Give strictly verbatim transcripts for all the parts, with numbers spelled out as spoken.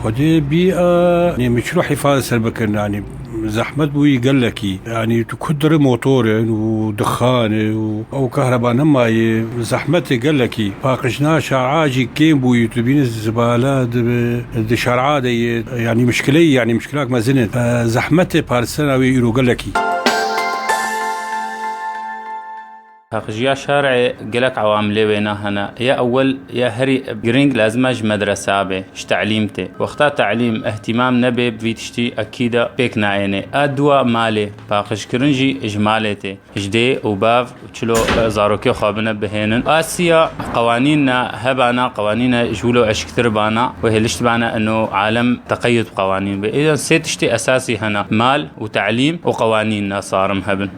Xwedê bîya, yanî, min çilo hîfa li ser bikin, yanî, zehmet bûyî gelekî. Yanî, tu ku dirê motor in û dixan e û ew kehreba nemaye, zehmetê gelekî. Paqijna şar'a jî kêm bûyî, tu dibînî zibale di, di şar'a de ye. Yanî, mişkileyî, yanî, mişkilak mezin in. E, zehmetê parsena wê îro gelekî. Paqîjiya şarê gelek ewamilê wêna hene. Ya ewil, ya herî girîng lazim e ji medresa be, ji telîm tê. Wexta telîm, îhtîmam nebe, vî tiştî ekîda pêk nayêne. A dua malê, paqijkirin jî ji malê tê. Ji dê û bav û çilo, e, zarokê xwe bine bihênin. A siya qewanîn hebana, qewanîne ji wilo eşktir bana û hêlişt bana ino alem teqeyyud bi qewanîn be. Îdan sê tiştê esasî hene. Mal û telîm û qewanîn sarim hebin.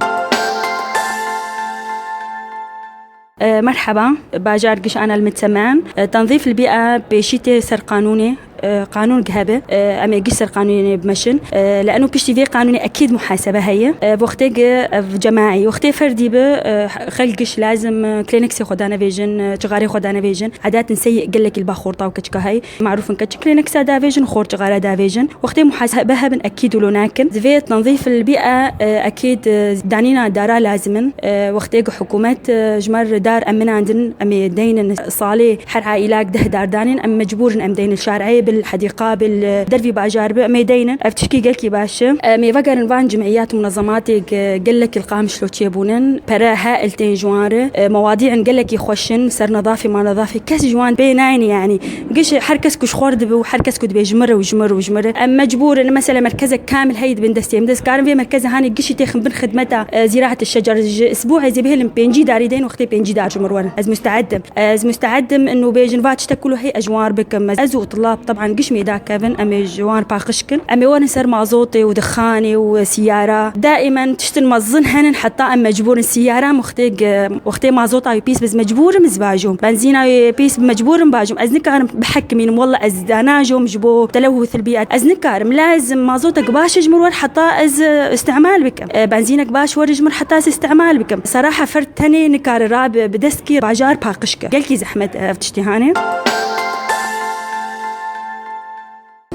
E, merheba, bajar giş ana li min temen. E, tenzîf li bîa pêşî tê ser qanûnê. E, qanûn gi hebe, e, em ê giş ser qanûnê bimeşin. E, li eno piştî vê qanûnê ekîd muhasebe heye. E, wextê gi ev cemaî, wextê ferdî bi, e, xelk giş lazim, e, klêniksê xwe danevêjin, e, çixarê xwe danevêjin. Edatin seyî gelekî li ba xorta û keçika heye. Marûf in keçik lê neksa davêjin, xor cixara davêjin. Wextê muhasebe hebin ekîd wilo nakin. Divê tenzîf li bîa, e, ekîd, e, danîna dara lazim in. E, wextê ku hikûmet, e, ji me re dar eminandin, em ê deynin salê her aîlak deh dar danîn, em mecbûr in em deynin şareyê bil hedîqa bil, e, dervî bajar bi, em ê deynin. Ev tişkî gelkî baş e. Em ê vegerin van cimiyat û munezematê ge-, gelekî li Qamişlo çêbûnin. Pere he el tên ji wan re. E, mewadî in gelekî xweş in, ser nedafê ma nedafê. Kes ji wan pê nayne yanî. Giş her kes ku ji xwe re dibe û her kes ku dibê ji min re û ji min re û ji min re. Em mecbûr in, mesela merkezek kamil heye dibin destê min. Dest karin vê merkeze hanê gişî têxin bin xidmeta, e, ziraet şecer ji isbû ez ê bihêlim pêncî darî deyn wextê pêncî dar ji min re werin. Ez musteed im. Ez musteed im inu bêjin va tiştek kulo hê ez ji wan re bikim. Ez û tulab teban giş mêda kevin, em ê ji wan re paqij kin. Em ê werin ser mazotê û dixanê û siyara. Daimen tiştin mezin henin heta em mecbûr in siyara wextê ge-, wextê mazota wî pîs biz mecbûr im ez bajom. Benzîna wî pîs mecbûr im bajom. Ez nikarim bihekimînim, walla ez danajom ji bo telewuth el bîa. Ez nikarim. Lazim mazotek baş ji min wer heta ez, e, istimal bikim. E, benzînek baş wer ji min heta ez istimal bikim. Seraha ferd tenê nikare rabe bi dest kî bajar paqij ke. Gelkî zehmet ev tiştî hane.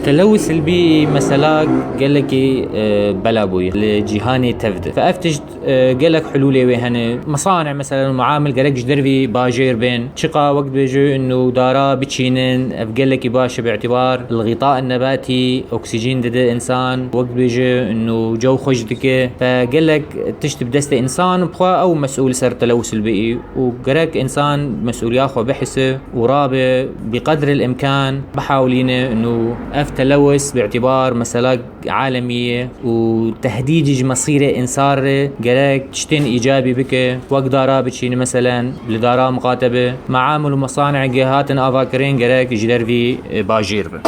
Telewis el bî mesela gelekî, e, bela bûye li cîhanê tev de. Fe ev tişt, e, gelek hulûlê wê hene. Mesanê mesela muamil gerek ji dervî bajêr bên. Çiqa wek dibêje inu dara biçînin, ev gelekî baş e bi îtîbar. El-ğîta en-nebatî oksîjîn dide însan. Wek dibêje inu cew xweş dike. Fe gelek tişt bi destê însan, bi xwe ew mesûl ser telewis el bî û gerek însan mesûliya xwe bihise û rabe bi qedril îmkan bihawilîne inu ev telewis bi îtîbar mesela alemî ye û tehdîdî ji mesîrê însan re gerek tiştên îcabî bike, wek dara biçîne, meselen li dara miqate be, meamil û mesanê ge hatin avakirin gerek ji dervî, e, bajêr be.